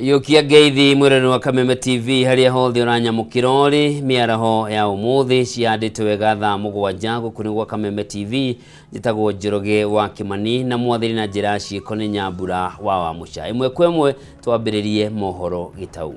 Yũkia ngeithi mwĩrori wa Kameme TV harĩa hothe ũranyamũkĩra ũrĩ mĩaraho ya ũmũthĩ cihandĩtwo wega thaa 7 gũkũ nĩ gwa Kameme TV. Njĩtagwo Njoroge wa Kĩmani na mwathĩri na njĩra ya ciĩko nĩ Nyambura wa Wamũca. Ĩmwe kwa ĩmwe twambĩrĩrie mohoro gĩtau.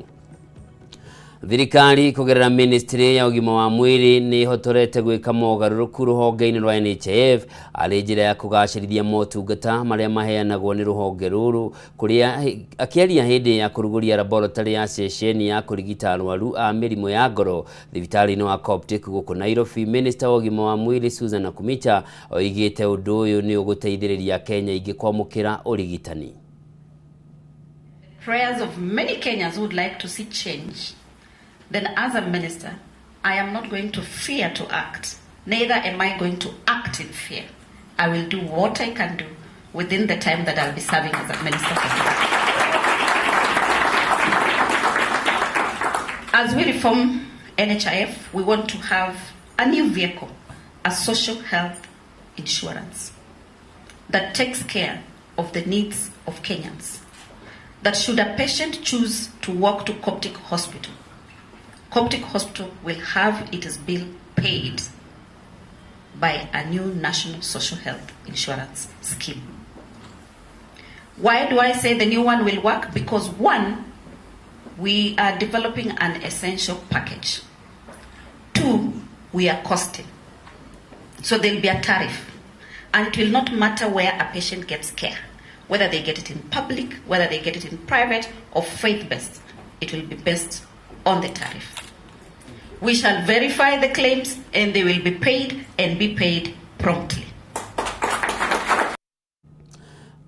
Thirikari kũgerera ministry ya ũgima wa mwĩrĩ nĩ ĩhotorete gwĩka mogarũrũku rũhonge-inĩ rwa NHIF arĩ njĩra ya kũgacĩrithia motungata marĩa maheanagwo nĩ rũhonge rũrũ kũrĩa akĩaria hĩndĩ ya kũrugũria laboratory ya ceceni ya kũrigita arwaru a mĩrimũ ya ngoro thibitarĩ-inĩ wa Coptic gũkũ Nairobi. Minister wa ũgima wa mwĩrĩ Susan Nakhumicha oigĩte ũndũ ũyũ nĩ ũgũteithĩrĩria Kenya aingĩ kwamũkĩra ũrigitani. Prayers of many Kenyans who would like to see change, then as a minister, I am not going to fear to act. Neither am I going to act in fear. I will do what I can do within the time that I'll be serving as a minister. As we reform NHIF, we want to have a new vehicle, a social health insurance that takes care of the needs of Kenyans. That should a patient choose to walk to Coptic Hospital, Coptic Hospital will have its bill paid by a new national social health insurance scheme. Why do I say the new one will work? Because one, we are developing an essential package. Two, we are costing. So there will be a tariff. And it will not matter where a patient gets care, whether they get it in public, whether they get it in private or faith-based. It will be based on the tariff. We shall verify the claims and they will be paid and be paid promptly.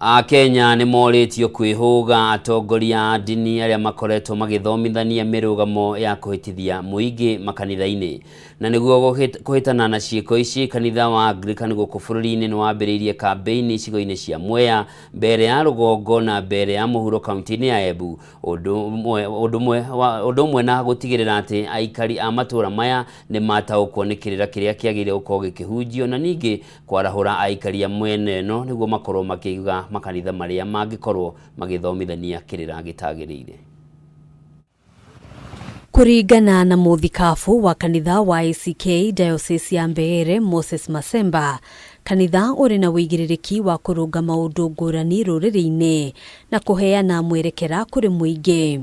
Akenya nĩ morĩtio kwĩhũga atongoria a ndini arĩa makoretwo magĩthomithania mĩrũgamo ya kũhĩtithia mũingĩ makanitha-inĩ. Na nĩguo kũhĩtana na ciĩko ici, kanitha wa Anglican gũkũ bũrũri-inĩ nĩ wambĩrĩirie kambĩini icigo-inĩ cia Mwea, Mbere ya Rũgongo na Mbere ya Mũhuro kaunti-inĩ ya Embu, ũndũ ũmwe na gũtigĩrĩra atĩ aikari a matũũra maya nĩ mataũkwo nĩ kĩrĩra kĩrĩa kĩagĩrĩire gũkorwo gĩkĩhunjio, na ningĩ kwarahũra aikari a mwena ĩno nĩguo makorwo makĩiga makanitha marĩa mangĩkorwo magĩthomithania kĩrĩra gĩtagĩrĩire. Kũringana na mũthikabu wa kanitha wa ACK Diocese ya Mbeere Moses Masemba, kanitha ũrĩ na ũigĩrĩrĩki wa kũrũnga maũndũ ngũrani rũrĩrĩ-inĩ na kũheana mwerekera kũrĩ mũingĩ.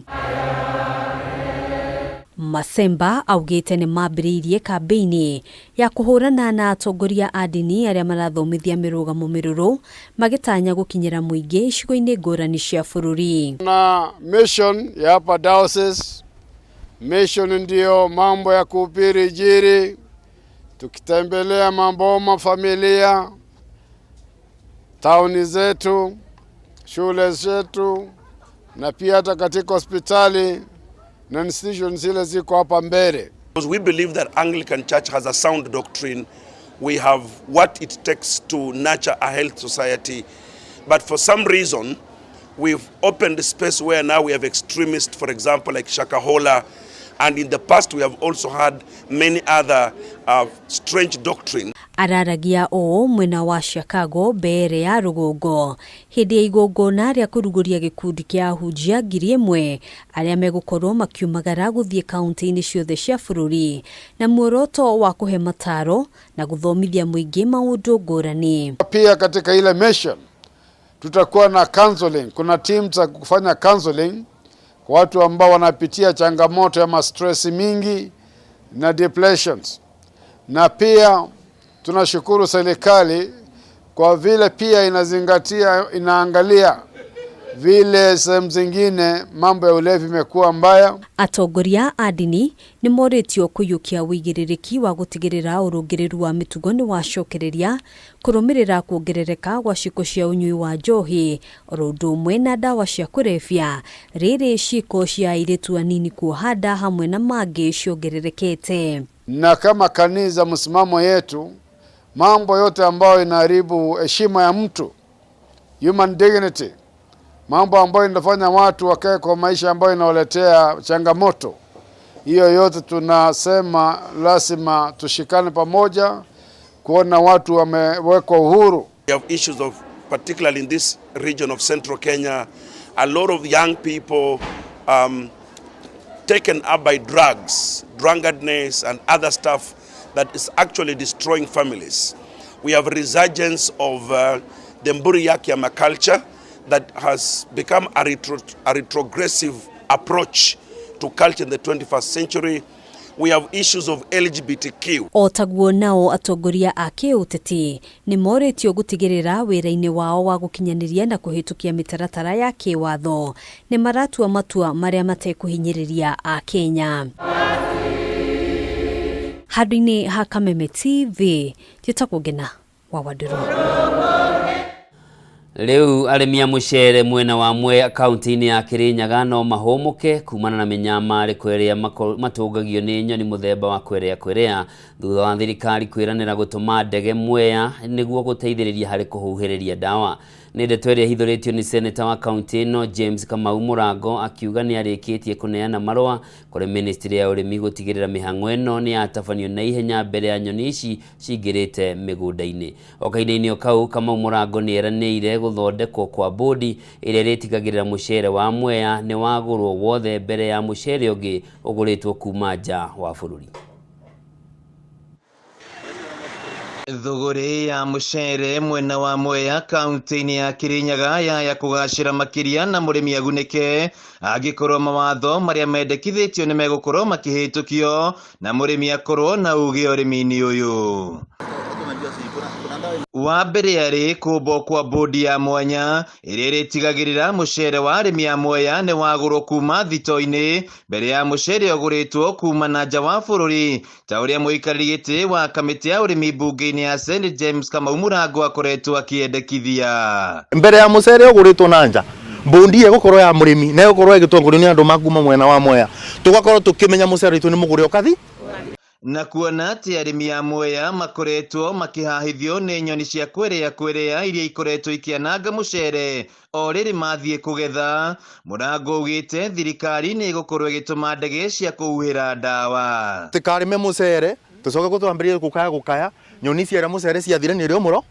Masemba augĩte nĩ mambĩrĩirie kambĩini ya kũhũrana na atongoria a ndini arĩa marathomithia mĩrũgamo mĩrũrũ magĩtanya gũkinyĩra mũingĩ icigo-inĩ ngũrani cia bũrũri. Na mission ya hapa diocese, mission ndio mambo ya kuhubiri Injili, tukitembelea maboma, familia, tauni zetu, shule zetu na pia hata katika hospitali na institutions zile ziko hapa mbele. Because we believe that Anglican Church has a sound doctrine. We have what it takes to nurture a health society. But for some reason, we've opened the space where now we have extremists, for example, like Shakahola. And in the past, we have also had many other strange doctrines. Araragia ũũ mwena wa Chicago Mbeere ya Rũgongo hĩndĩ ya igongona rĩa kũrugũria gĩkundi kĩa ahunjia 1,000 arĩa megũkorwo makiumagara gũthiĩ kaunti-inĩ ciothe cia bũrũri na muoroto wa kũhe mataro na gũthomithia mũingĩ maũndũ ngũrani. Pia katika ile mission tutakuwa na counseling. Kuna team za kufanya counseling kwa watu ambao wanapitia changamoto ya stress mingi na depressions. Na pia tunashukuru serikali kwa vile pia inazingatia, inaangalia vile sehemu zingine mambo ya ulevi imekuwa mbaya. Atongoria a ndini nĩ morĩtio kũiyũkia ũigĩrĩrĩki wa gũtigĩrĩra ũrũngĩrĩru wa mĩtugo nĩ wacokereria kũrũmĩrĩra kuongerereka gwa ciĩko cia ũnyui wa njohi oro ũndũ ũmwe na ndawa cia kũrebia rĩrĩ ciĩko cia airĩtu anini kuoha nda hamwe na mangĩ ciongererekete. Na kama kanisa, msimamo yetu, mambo yote ambayo inaharibu heshima ya mtu, human dignity, mambo ambayo inafanya watu wakae kwa maisha ambayo inawaletea changamoto, hiyo yote tunasema lazima tushikane pamoja kuona watu wamewekwa uhuru. We have issues of, particularly in this region of central Kenya, a lot of young people taken up by drugs, drunkenness and other stuff that is actually destroying families. We have a resurgence of the Mburi ya Kiama culture that has become a retrogressive approach to culture in the 21st century. We have issues of LGBTQ. O taguo nao atongoria a kĩũteti nĩ morĩtio gũtigĩrĩra wĩra-inĩ wao wa gũkinyanĩria na kũhĩtũkia mĩtaratara ya kĩwatho nĩ maratua matua marĩa matekũhinyĩrĩria Akenya. Handũ-inĩ ha Kameme TV, njĩtagwo Ngena wa Wandirũ. Rĩu arĩmi a mũcere mwena wa Mwea kaunti-inĩ ya Kirinyaga no mahũmũke kumana na mĩnyamarĩko ĩrĩa matũngagio nĩ nyoni mũthemba wa kwerea kwerea thutha wa thirikari kwĩranĩra gũtũma ndege Mwea nĩguo gũteithĩrĩria harĩ kũhuhĩrĩria ndawa. Nĩ ndeto ĩrĩa ĩhithũrĩtio nĩ seneta wa kaunti ĩno James Kamau Mũrango akiuga nĩ arĩkĩtie kũneana marũa kũrĩ ministry ya ũrĩmi gũtigĩrĩra mĩhang'o ĩno nĩ yatabanio na ihenya mbere ya nyoni ici cingĩrĩte mĩgũnda-inĩ. O kahinda-inĩ o kau Kamau Mũrango nĩ eranĩire gũthondekwo kwa bodi ĩrĩa ĩrĩtigagĩrĩra mũcere wa Mwea nĩ wagũrwo wothe mbere ya mũcere ũngĩ ũgũrĩtwo kuma nja wa bũrũri. Thũgũrĩ ya mũcere mwena wa Mwea kaunti-inĩ ya Kirinyaga yaya kũgacĩra makĩria na mũrĩmi agunĩke angĩkorwo mawatho marĩa mendekithĩtio nĩ megũkorwo makĩhĩtũkio na mũrĩmi akorwo na uge ũrĩmi-inĩ ũyũ. Wa mbere arĩ kũmbwo kwa bodi ya mwanya ĩrĩa ĩrĩtigagĩrĩra mũcere wa arĩmi a Mwea nĩ wagũrwo kuma thito-inĩ mbere ya mũcere ũgũrĩtwo kuma na nja wa bũrũri ta ũrĩa mũikarĩri gĩtĩ wa kamĩtĩ ya ũrĩmi mbunge-inĩ ya Senate James Kamau Mũrango akoretwo akĩendekithia. Mbere ya mũcere ũgũrĩtwo na nja mbondi ĩgũkorwo ya mũrĩmi na ĩgũkorwo ĩgĩtongorio nĩ andũ ma kuma mwena wa Mwea tũgakorwo tũkĩmenya mũcere witũ nĩ mũgũre ũkathi. Na kuona atĩ arĩmi a Mwea makoretwo makĩhahithio nĩ nyoni cia kwerea kwerea iria ikoretwo ikĩananga mũcere o rĩrĩ mathiĩ kũgetha, Mũrango augĩte thirikari nĩ ĩgũkorwo ĩgĩtũma ndege cia kũhuhĩra ndawa. Tũtikarĩme mũcere tũcoke gũtwambĩrĩrie gũkaya gũkaya nyoni ciarĩa mũcere ciathira nĩ rĩo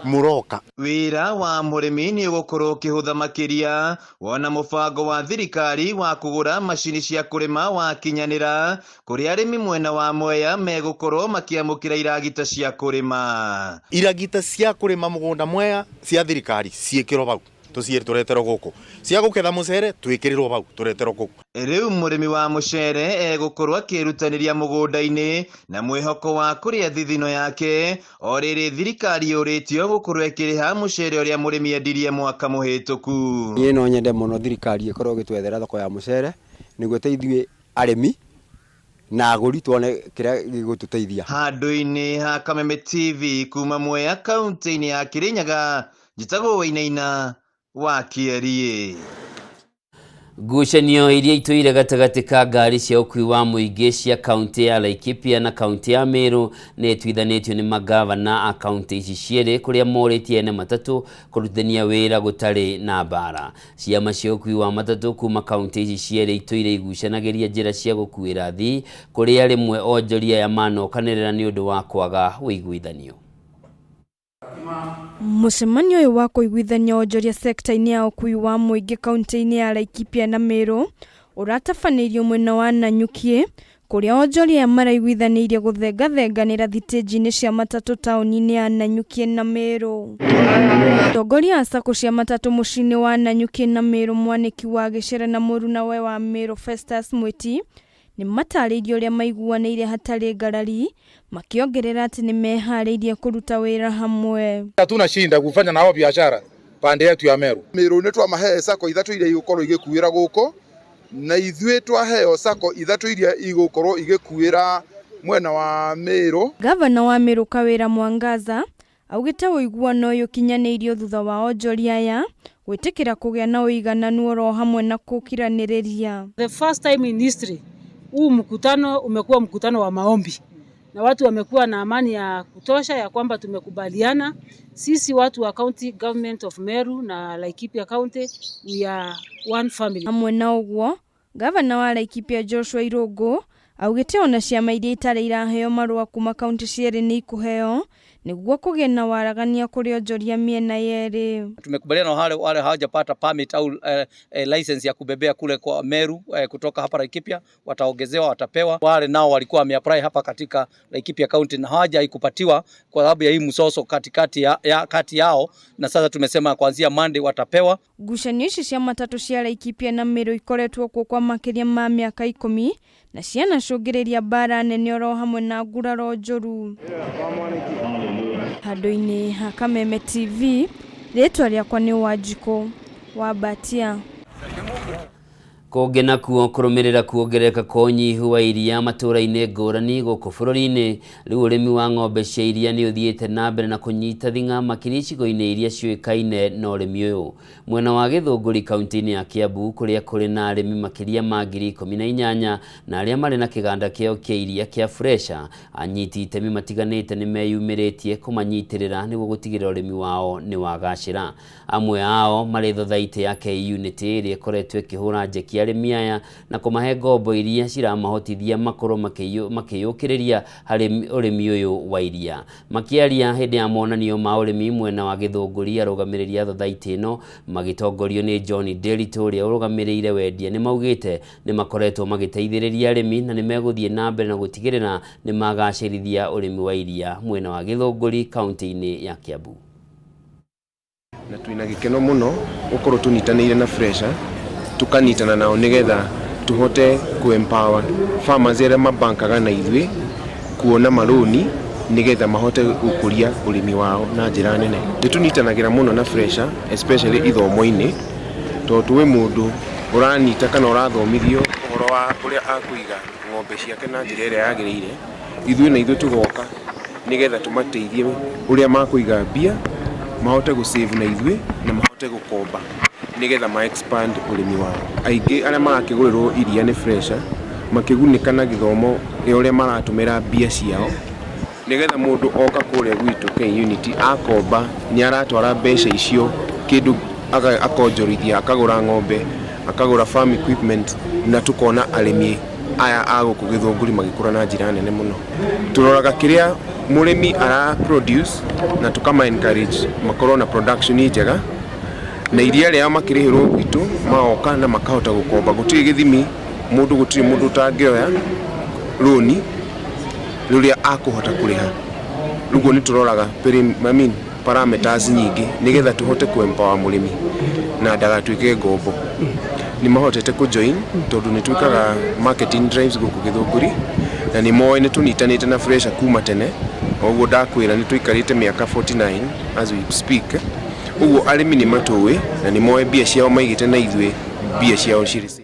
mũroka. Wĩra wa mũrĩmi nĩ ũgũkorwo ũkĩhũtha makĩria wona mũbango wa thirikari wa kũgũra macini cia kũrĩma wakinyanĩra kũrĩa arĩmi mwena wa Mwea megũkorwo makĩamũkĩra iragita cia kũrĩma. Iragita cia kũrĩma mũgũnda Mwea cia thirikari ciĩkĩrwo bau tũciĩ tũreterwo gũkũ, cia gũketha mũcere twĩkĩrĩrwo bau tũreterwo gũkũ. Rĩu mũrĩmi wa mũcere egũkorwo akĩrutanĩria mũgũnda-inĩ na mwĩhoko wa kũrĩa thithino yake o rĩrĩ thirikari yũrĩtio gũkorwo ĩkĩrĩha mũcere ũrĩa mũrĩmi endirie mwaka mũhĩtũku. Niĩ no nyende mũno thirikari ĩkorwo ĩgĩtwethera thoko ya mũcere nĩguo ĩteithie arĩmi na agũri tuone kĩrĩa gĩgũtũteithia. Handũ-inĩ ha Kameme TV kuma Mwea kaunti-inĩ ya Kirinyaga, njĩtagwo Wainaina wa Kĩeriĩ. Ngucanio iria itũire gatagatĩ ka ngari cia ũkuui wa mũingĩ cia kaunti ya Laikipia na kaunti ya Meru nĩ ĩtuithanĩtio nĩ magavana a kaunti ici cierĩ kũrĩa morĩtie ene matatũ kũrutithania wĩra gũtarĩ na mbara. Ciama cia ũkuui wa matatũ kuma kaunti ici cierĩ itũire igucanagĩria njĩra cia gũkuĩra athii kũrĩa rĩmwe onjoria aya manokanĩrĩra nĩ ũndũ wa kwaga ũiguithanio. Mũcemanio ũyũ wa kũiguithania onjoria sekta-inĩ ya ũkuui wa mũingĩ kaunti-inĩ ya Laikipia na Meru ũratabanĩirio mwena wa Nanyuki kũrĩa onjoria aya maraiguithanĩirie gũthengathenganĩra thitĩnji-inĩ cia matatũ taũni-inĩ ya Nanyuki na Meru. Atongoria a sacco cia matatũ mũciĩ-inĩ wa Nanyuki na Meru Mwanĩki wa Gĩcere na mũrunawe wa Meru Festus Mwiti nĩ matarĩirie ũrĩa maiguanĩire hatarĩ ngarari makĩongerera atĩ nĩ meharĩirie kũruta wĩra hamwe. Hatuna shinda kufanya nao biashara pande yetu ya Meru. Meru nĩ twamahe sacco ithatũ iria igũkorwo igĩkuĩra gũkũ na ithuĩ twaheo sacco ithatũ iria igũkorwo igĩkuĩra mwena wa Meru. Gavana wa Meru Kawĩra Mwangaza augĩte ũiguano ũyũ ũkinyanĩirio thutha wa onjoria aya gwĩtĩkĩra kũgĩa na ũigananu oro hamwe na gũkiranĩrĩria. The first time in history huu mkutano umekuwa mkutano wa maombi na watu wamekuwa na amani ya kutosha ya kwamba tumekubaliana sisi watu wa county government of Meru na Laikipia County, we are one family. Hamwe na ũguo gavana wa Laikipia Joshua Irũngũ augĩte ona ciama iria itarĩ iraheo marũa kuma kaunti cierĩ nĩ ikũheo Nĩguo kũgĩe na waragania kũrĩ onjoria mĩena yerĩ. Tumekubaliana na wale wale hawajapata permit au license ya kubebea kule kwa Meru kutoka hapa Laikipia wataongezewa, watapewa. Wale nao walikuwa wameapply hapa katika Laikipia County na hawajaikupatiwa kwa sababu ya hii msoso katikati ya, ya, kati yao, na sasa tumesema kuanzia Monday watapewa. Ngucanio ici cia matatũ cia Laikipia na Meru ikoretwo kuo kwa makĩria ma mĩaka ikũmi na cianacũngĩrĩria mbara nene oro hamwe na nguraro njũru. Handũ-inĩ ha Kameme TV, rĩtwa rĩakwa nĩ Wanjikũ wa Mbatia. Kũngĩ nakuo kũrũmĩrĩra kuongerereka kwa ũnyihu wa iria matũũra-inĩ ngũrani gũkũ bũrũri-inĩ, rĩu ũrĩmi wa ng'ombe cia iria nĩ ũthiĩte na mbere na kũnyita thing'a makĩria icigo-inĩ iria ciũĩkaine na ũrĩmi ũyũ. Mwena wa Gĩthũngũri kaunti-inĩ ya Kiambu kũrĩa kũrĩ na arĩmi makĩria ma 18,000 na arĩa marĩ na kĩganda kĩao kĩa iria kĩa Fresha, anyiti itemi matiganĩte nĩ meyumĩrĩtie kũmanyitĩrĩra nĩguo gũtigĩrĩra ũrĩmi wao nĩ wagacĩra. Amwe ao marĩ thothaitĩ ya K-Unity ĩrĩa ĩkoretwo ĩkĩhũra njeki arĩmi aya na kũmahe ngombo iria ciramahotithia makorwo makĩyũkĩrĩria harĩ ũrĩmi ũyũ wa iria. Makĩaria hĩndĩ ya monanio ma ũrĩmi mwena wa Gĩthũngũri, arũgamĩrĩri a thothaitĩ ĩno magĩtongorio nĩ John Nderitu ũrĩa ũrũgamĩrĩire wendia nĩ maugĩte nĩ makoretwo magĩteithĩrĩria arĩmi na nĩ megũthiĩ na mbere na gũtigĩrĩra nĩ magacĩrithia ũrĩmi wa iria mwena wa Gĩthũngũri kaunti-inĩ ya Kiambu. Na twina gĩkeno mũno gũkorwo tũnyitanĩire na Fresha, tũkanyitana nao nĩgetha tũhote kũ empower farmers arĩa mabankaga na ithuĩ kuona marũni nĩgetha mahote gũkũria ũrĩmi wao na njĩra nene. Nĩ tũnyitanagĩra mũno na Fresha especially ithomo-inĩ tondũ twĩ mũndũ ũranyita kana ũrathomithio ũhoro wa ũrĩa akũiga ng'ombe ciake na njĩra ĩrĩa yagĩrĩire, ithuĩ na ithuĩ tũgoka nĩgetha tũmateithie ũrĩa makũiga mbia mahote gũ save na ithuĩ na mahote gũkomba nĩgetha ma expand ũrĩmi wao. Aingĩ arĩa marakĩgũrĩrwo iria nĩ Fresha makĩgunĩka na gĩthomo kĩa ũrĩa maratũmĩra mbia ciao nĩgetha mũndũ oka kũrĩa gwitũ K-Unity akomba nĩ aratwara mbeca icio kĩndũ akonjorithia akagũra ng'ombe, akagũra farm equipment na tũkona arĩmi aya a gũkũ Gĩthũngũri magĩkũra na njĩra nene mũno. Tũroraga kĩrĩa mũrĩmi ara produce na tũkama encourage makorwo na production njega na iria rĩao makĩrĩhĩrwo gwitũ magoka na makahota gũkomba. Gũtirĩ gĩthimi mũndũ, gũtirĩ mũndũ ũtangĩoya rũni rũrĩa akũhota kũrĩha. Ũguo nĩ tũroraga I mean, parameters nyingĩ nĩgetha tũhote kũ empower mũrĩmi na ndagatuĩke ngombo. Nĩ mahotete kũ join tondũ nĩ twĩkaga marketing drives gũkũ Gĩthũngũri na nĩ moĩ nĩ tũnyitanĩte na Fresha kuma tene, ũguo ndakwĩra nĩ tũikarĩte mĩaka 49 as we speak. Ũguo arĩmi nĩ matũĩ na nĩ moĩ mbia ciao maigĩte na ithuĩ mbia ciao cirĩ safe.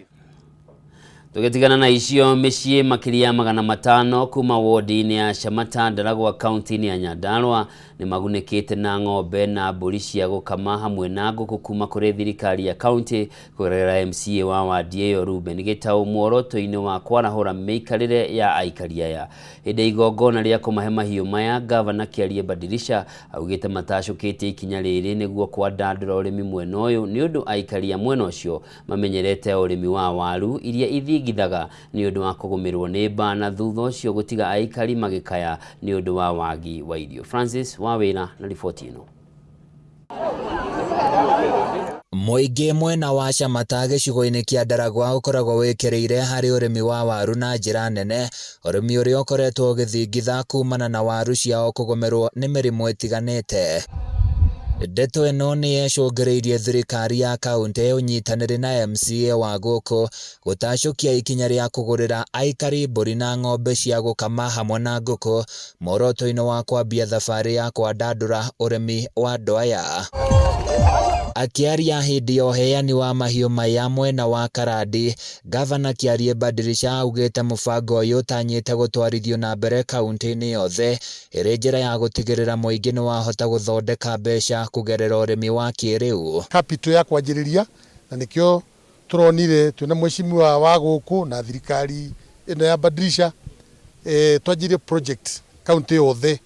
Tũgĩtigana na icio, mĩciĩ makĩria 500 kuma wodi-inĩ ya Shamata Ndaragwa kaunti-inĩ ya Nyandarua nĩ magunĩkĩte na ng'ombe na mbũri cia gũkama hamwe na ngũkũ kuma kũrĩ thirikari ya kaunti kũgerera MCA wa wadi ĩyo Ruben Gĩtaũ muoroto-inĩ wa kwarahũra mĩikarĩre ya aikari aya. Hĩndĩ ya igongona rĩa kũmahe mahiũ maya, Gavana Kĩarie Badirisha augĩte matacũkĩtie ikinya rĩrĩ nĩguo kwandandũra ũrĩmi mwena ũyũ nĩ ũndũ aikari a mwena ũcio mamenyerete ũrĩmi wa waru iria ithingithaga nĩ ũndũ wa kũgũmĩrwo nĩ mbaa na thutha ũcio gũtiga aikari magĩkaya nĩ ũndũ wa wagi wa irio. Francis Wawĩra na riboti ĩno. Mũingĩ mwena wa Shamata gĩcigo-inĩ kĩa Ndaragwa ũkoragwo wĩkĩrĩire harĩ ũrĩmi wa waru na njĩra nene, ũrĩmi ũrĩa ũkoretwo ũgĩthingitha kumana na waru ciao kũgũmĩrwo nĩ mĩrimũ ĩtiganĩte. Ndeto ĩno nĩ yecũngĩrĩirie thirikari ya kaunti ũnyitanĩri na MCA wa gũkũ gũtacũkia ikinya rĩa kũgũrĩra aikari mbũri na ng'ombe cia gũkama hamwe na ngũkũ muoroto-inĩ wa kwambia thabarĩ ya kwandandũra ũrĩmi wa andũ aya. Akĩaria hĩndĩ ya ũheani wa mahiũ maya mwena wa Karandi, Gavana Kĩarie Badirisha augĩte mũbango ũyũ ũtanyĩte gũtwarithio na mbere kaunti-inĩ yothe ĩrĩ njĩra ya gũtigĩrĩra mũingĩ nĩwahota gũthondeka mbeca kũgerera ũrĩmi wa kĩrĩu. Capital ya kwanjĩrĩria na nĩkĩo tũronire twĩna mheshimiwa wa gũkũ na thirikari ĩno ya Badirisha, twanjirie project kaunti yothe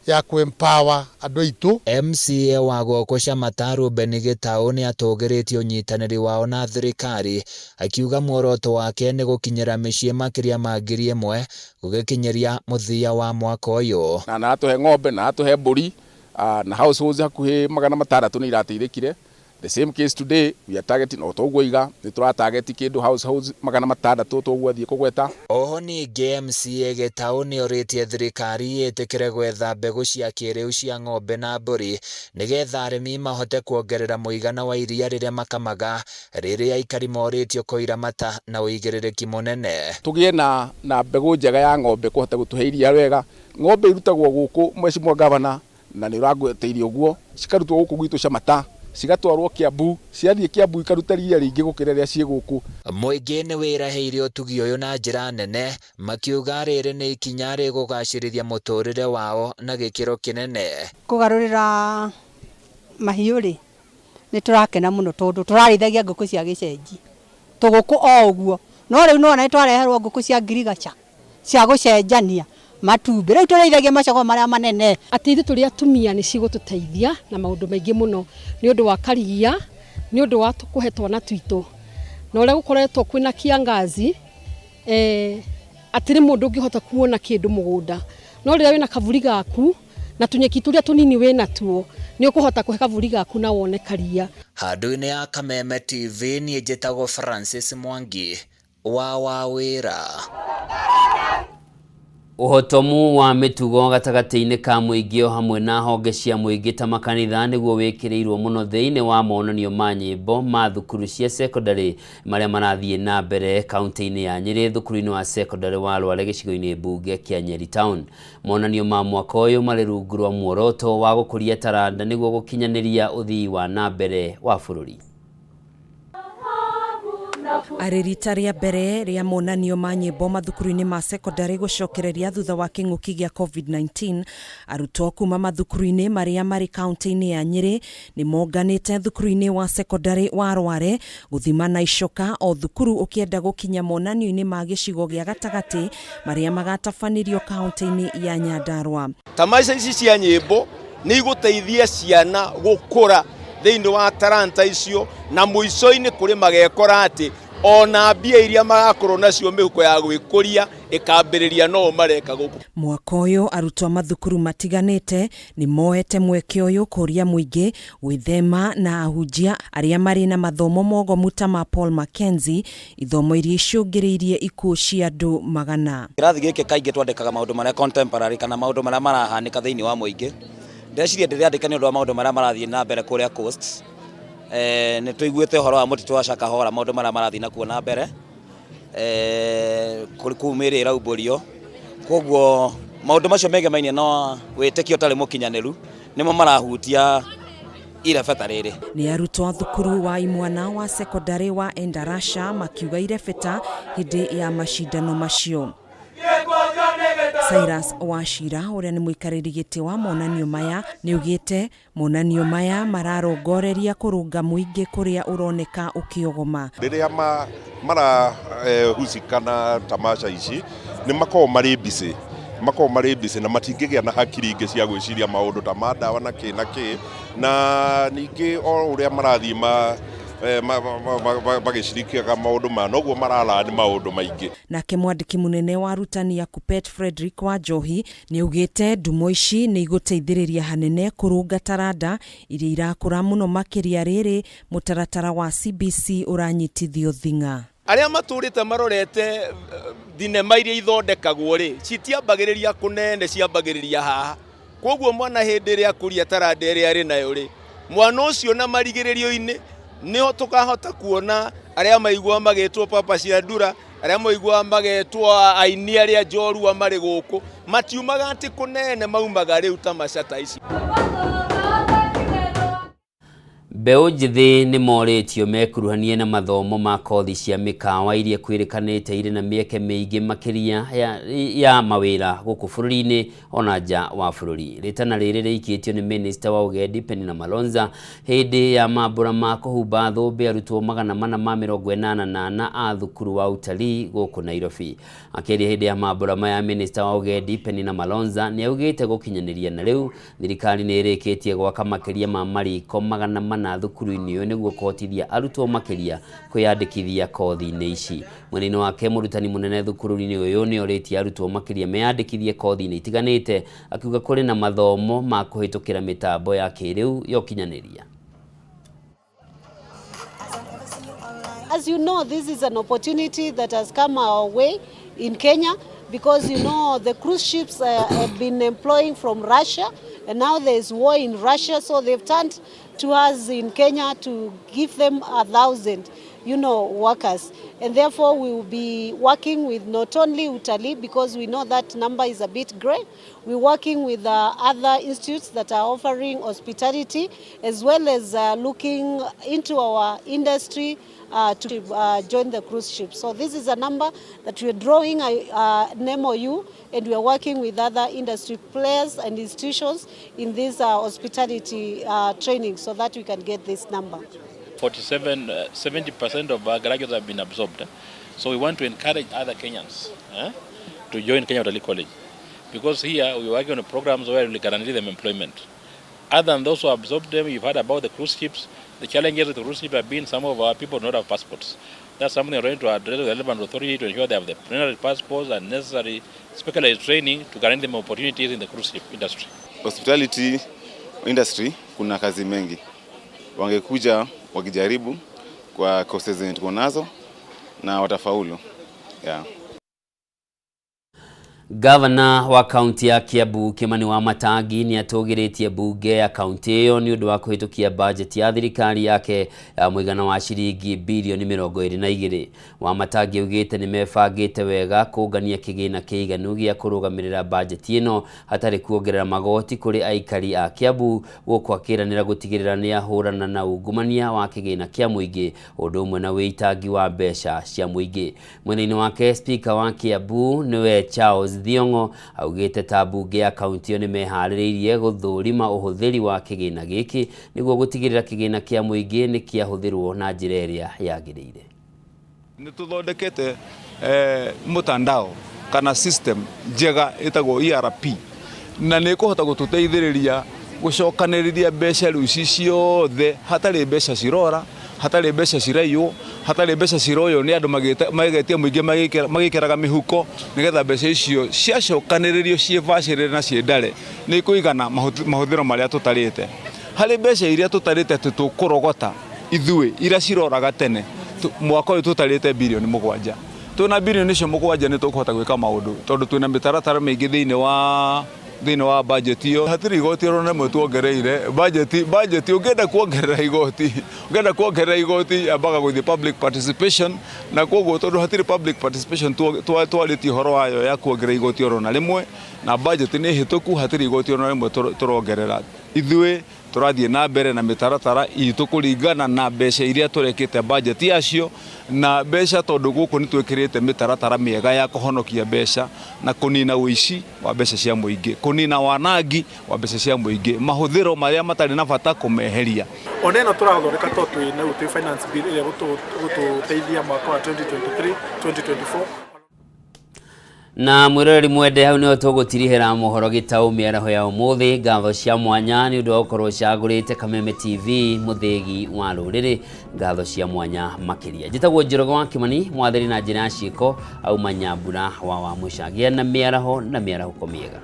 ya kũ empower andũ aitũ. MCA wa gũkũ Shamata Reuben Gĩtaũ nĩatũgĩrĩtie ũnyitanĩri wao na thirikari akiuga muoroto wake nĩ gũkinyĩra mĩciĩ makĩria ma 1000 gũgĩkinyĩria mũthia wa mwaka ũyũ. Na atũhe ng'ombe na atũhe mbũri na households hakuhĩ 600 nĩ irateithĩkire. The same case today we are targeting o toguo iga nĩ tũratarget kĩndũ households 600 toguo athiĩ kũgweta. Oho ningĩ MCA Gĩtaũ nĩorĩtie thirikari ĩtĩkĩre gwetha mbegũ cia kĩrĩu cia ng'ombe na mbũri nĩgetha arĩmi mahote kuongerera mũigana wa iria rĩrĩa makamaga rĩrĩa aikari morĩtio kũiramata na ũigĩrĩrĩki mũnene. Tũgĩe na mbegũ njega ya ng'ombe kũhota gũtũhe iria wega. Ng'ombe irutagwo gũkũ Mheshimiwa Governor na nĩ ũrangweteire ũguo, cikarutwo gũkũ gwitũ Shamata cigatwarwo Kiambu, ciathiĩ Kiambu ikaruta iria rĩingĩ gũkĩra rĩrĩa ciĩ gũkũ. Mũingĩ nĩ wĩrahĩire ũtugi ũyũ na njĩra nene makiuga rĩrĩ nĩ ikinya rĩgũgacĩrithia mũtũrĩre wao na gĩkĩro kĩnene. Kũgarũrĩra mahiũ rĩ, nĩ tũrakena mũno tondũ tũrarĩithagia ngũkũ cia gĩcenji tũgũkũ o ũguo, no rĩu nĩwona nĩ twareherwo ngũkũ cia ngirigaca cia gũcenjania matumbĩ, rĩu tũrĩithagia macogo marĩa manene. Atĩ ithuĩ tũrĩ atumia nĩ cigũtũteithia na maũndũ maingĩ mũno nĩ ũndũ wa karia, nĩ ũndũ wa kũhe twana twitũ, na ũrĩa gũkoretwo kwĩna kiangazi atĩrĩ mũndũ ũngĩhota kuona kĩndũ mũgũnda, no rĩrĩa wĩna kaburi gaku na tũnyeki tũrĩa tũnini wĩna tuo nĩ ũkũhota kũhe kaburi gaku na wone karia. Handũ-inĩ ya Kameme TV niĩ njĩtagwo Francis Mwangi wa Wawĩra. Ũhotomu wa mĩtugo gatagatĩ-inĩ ka mũingĩ o hamwe na honge cia mũingĩ ta makanitha nĩguo wĩkĩrĩirwo mũno thĩinĩ wa monanio ma nyĩmbo ma thukuru cia sekondarĩ marĩa marathiĩ na mbere kaunti-inĩ ya Nyĩrĩ thukuru-inĩ wa sekondarĩ wa Rware gĩcigo-inĩ mbunge kĩa Nyeri Town. Monanio ma mwaka ũyũ marĩ rungu rwa muoroto wa gũkũria taranda nĩguo gũkinyanĩria ũthii wa na mbere wa bũrũri. Arĩ rita rĩa mbere rĩa monanio ma nyĩmbo mathukuru-inĩ ma sekondarĩ gũcokereria thutha wa kĩng'ũki gĩa COVID-19, arutwo kuma mathukuru-inĩ marĩa marĩ kaunti-inĩ ya Nyĩrĩ nĩ monganĩte thukuru-inĩ wa sekondarĩ wa Rware gũthima na icoka o thukuru ũkĩenda gũkinya monanio-inĩ ma gĩcigo gĩa gatagatĩ marĩa magatabanĩrio kaunti-inĩ ya Nyandarua. Tamasha ici cia nyĩmbo nĩ igũteithia ciana gũkũra thĩinĩ wa taranta icio, na mũico-inĩ kũrĩ magekora atĩ ona mbia iria magakorwo nacio mĩhuko ya gwĩkũria ĩkambĩrĩria no mareka gũkũ. Mwaka ũyũ arutwo mathukuru matiganĩte nĩ moete mweke ũyũ kũria mũingĩ gwĩthema na ahunjia arĩa marĩ na mathomo mogomu ta ma Paul Mackenzie, ithomo iria icũngĩrĩirie ikuũ cia andũ magana. Kĩrathi gĩkĩ kaingĩ twandĩkaga maũndũ marĩa contemporary kana maũndũ marĩa marahanĩka thĩinĩ wa mũingĩ. Ndeciria ndĩrĩandĩka nĩ ũndũ wa maũndũ marĩa marathiĩ na mbere kũrĩa Coast. Nĩ tũiguĩte ũhoro wa mũtitũ wa Shakahola, maũndũ marĩa marathiĩ nakuo na mbere. Kũu mĩĩrĩ ĩraumbũrio. Koguo maũndũ macio megemainie na wĩtĩkio ũtarĩ mũkinyanĩru nĩmo marahutia irebeta rĩrĩ. Nĩ arutwo a thukuru wa imwana wa sekondarĩ wa Endarasha makiuga irebeta hĩndĩ ya macindano macio. Cyrus Wachira ũrĩa nĩ mũikarĩri gĩtĩ wa monanio maya nĩaugĩte monanio maya mararongoreria kũrũnga mũingĩ kũrĩa ũroneka ũkĩogoma. Rĩrĩa marahusika na tamasha ici nĩ makoragwo marĩ busy, makoragwo marĩ busy na matingĩgĩa na hakiri ingĩ cia gwĩciria maũndũ ta ma ndawa na kĩ na kĩ, na ningĩ o ũrĩa marathiĩ magĩcirikiaga maũndũ maya noguo mararani maũndũ maingĩ. Nake mwandĩki mũnene wa arutani a Kuppet Frederick Wanjohi nĩaugĩte ndumo ici nĩ igũteithĩrĩria hanene kũrũnga taranda iria irakũra mũno makĩria rĩrĩ mũtaratara wa CBC ũranyitithio thing'a. Arĩa matũrĩte marorete thinema iria ithondekagwo rĩ, citiambagĩrĩria kũnene, ciambagĩrĩria haha. Koguo mwana hĩndĩ ĩrĩa akũria taranda ĩrĩa arĩ nayo rĩ, mwana ũcio na marigĩrĩrio-inĩ nĩho tũkahota kuona arĩa maiguaga magĩtwo Papa Ciandura, arĩa maiguaga magetwo aini arĩa njorua marĩ gũkũ, matiumaga atĩ kũnene, maumaga rĩu tamasha ta ici. Mbeũ njĩthĩ nĩ morĩtio mekuruhanie na mathomo ma kothi cia mĩkawa iria kwĩrĩkanĩte irĩ na mĩeke mĩingĩ makĩria ya, ya mawĩra gũkũ bũrũri-inĩ ona nja wa bũrũri. Rĩtana rĩrĩ rĩikĩtio nĩ minista wa ũgendi Penina Malonza hĩndĩ ya mambũra ma kũhumba thũmbĩ arutwo 484 a thukuru wa utalii gũkũ Nairobi. Akĩaria hĩndĩ ya mambũra maya, minista wa ũgendi Penina Malonza nĩ augĩte gũkinyanĩria na rĩu thirikari nĩ ĩrĩkĩtie gwaka makĩria ma mariko 400 thukuru-inĩ ũyũ nĩguo kũhotithia arutwo makĩria kwĩyandĩkithia kothi-inĩ ici. Mwena-inĩ wake mũrutani mũnene thukuru-inĩ ũyũ nĩ orĩtie arutwo makĩria meyandĩkithie kothi-inĩ itiganĩte, akiuga kũrĩ na mathomo ma kũhĩtũkĩra mĩtambo ya kĩrĩu ya ũkinyanĩria. As you know, this is an opportunity that has come our way in Kenya because, you know, the cruise ships have been employing from Russia, and now there is war in Russia, so they've turned to us in Kenya to give them 1,000, you know, workers. And therefore we will be working with not only Utalii, because we know that number is a bit grey. We're working with other institutes that are offering hospitality, as well as looking into our industry to join the cruise ship. So this is a number that we are drawing an MOU, and we are working with other industry players and institutions in this hospitality training so that we can get this number. 70% of our graduates have been absorbed. So we want to encourage other Kenyans to join Kenya Utalii College, because here we are working on programs where we guarantee them employment. Other than those who absorbed them, you've heard about the cruise ships. The challenges with the cruise ships have been some of our people do not have passports. That's something we're trying to address with the relevant authority to ensure they have the plenary passports and necessary specialized training to guarantee them opportunities in the cruise ship industry. Hospitality industry kuna kazi mengi, wangekuja wakijaribu kwa courses zenye tuko nazo na watafaulu. Yeah. Gavana wa kaunti ya Kiambu Kimani Wamatangi nĩ atũgĩrĩtie mbunge ya kaunti ĩyo nĩ ũndũ wa kũhĩtũkia bajeti ya thirikari yake ya mũigana wa ciringi birioni 22. Wamatangi augĩte nĩ mebangĩte wega kũngania kĩgĩna kĩiganu gĩa kũrũgamĩrĩra bajeti ĩno hatarĩ kuongerera magoti kũrĩ aikari a Kiambu, gũkũ akĩranĩra gũtigĩrĩra nĩ ahũrana na ungumania wa kĩgĩna kĩa mũingĩ ũndũ ũmwe na wĩitangi wa mbeca cia mũingĩ. Mwena-inĩ wake Speaker wa Kiambu nĩwe Charles Thiong'o augĩte ta mbunge ya kaunti ĩyo nĩmeharĩrĩirie gũthũrima ũhũthĩri wa kĩgĩna gĩkĩ nĩguo gũtigĩrĩra kĩgĩna kĩa mũingĩ nĩ kĩahũthĩrwo na njĩra ĩrĩa yagĩrĩire. Nĩ tũthondekete mtandao kana system njega ĩtagwo ERP, na nĩ ĩkũhota gũtũteithĩrĩria gũcokanĩrĩria mbeca rĩu ici ciothe, hatarĩ mbeca cirora, hatarĩ mbeca ciraiywo, hatarĩ mbeca ciroywo nĩ andũ magetia mũingĩ magĩkĩraga mĩhuko, nĩgetha mbeca icio ciacokanĩrĩrio ciĩbacĩrĩre na ciĩndare nĩ ikũigana mahũthĩro marĩa tũtarĩte. Harĩ mbeca iria tũtarĩte atĩ tũkũrogota ithuĩ iria ciroraga tene, mwaka ũyũ tũtarĩte birioni 7. Twĩna birioni icio 7 nĩ tũkũhota gwĩka maũndũ, tondũ twĩna mĩtaratara mĩingĩ thĩinĩ wa budget ĩyo. Hatirĩ igoti o na rĩmwe tuongereire budget. Ũngĩenda kuongerera igoti, ũngĩenda kuongerera igoti ambaga gũthiĩ public participation, na koguo tondũ hatirĩ public participation twarĩtie ũhoro wayo ya kuongerera igoti o na rĩmwe, na budget nĩ hĩtũku, hatirĩ igoti o na rĩmwe tũrongerera. Ithuĩ tũrathiĩ na mbere na mĩtaratara itũ kũringana na mbeca iria tũrekĩte budget yacio, na mbeca tondũ gũkũ nĩ twĩkĩrĩte mĩtaratara mĩega ya kũhonokia mbeca na kũnina ũici wa mbeca cia mũingĩ, kũnina wanangi wa mbeca cia mũingĩ, mahũthĩro marĩa matarĩ na bata kũmeheria. Ona ĩno tũrathondeka to twĩ na twĩ finance bill ĩrĩa gũtũteithia mwaka wa 2023 2024. Na mwĩroreri mwende, hau nĩho tũgũtirihĩra mohoro gĩtaũ mĩaraho ya ũmũthĩ. Ngatho cia mwanya nĩ ũndũ wa gũkorwo ũcagũrĩte Kameme TV, mũthĩgi wa rũrĩrĩ. Ngatho cia mwanya makĩria. Njĩtagwo Njoroge wa Kimani, mwathĩri na njĩra ya ciĩko auma Nyambura wa Wamũca. Gĩa na mĩaraho na mĩarahũko mĩega.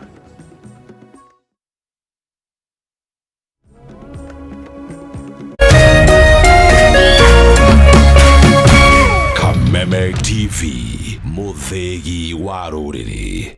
Kameme TV, mũthĩgi wa rũrĩrĩ.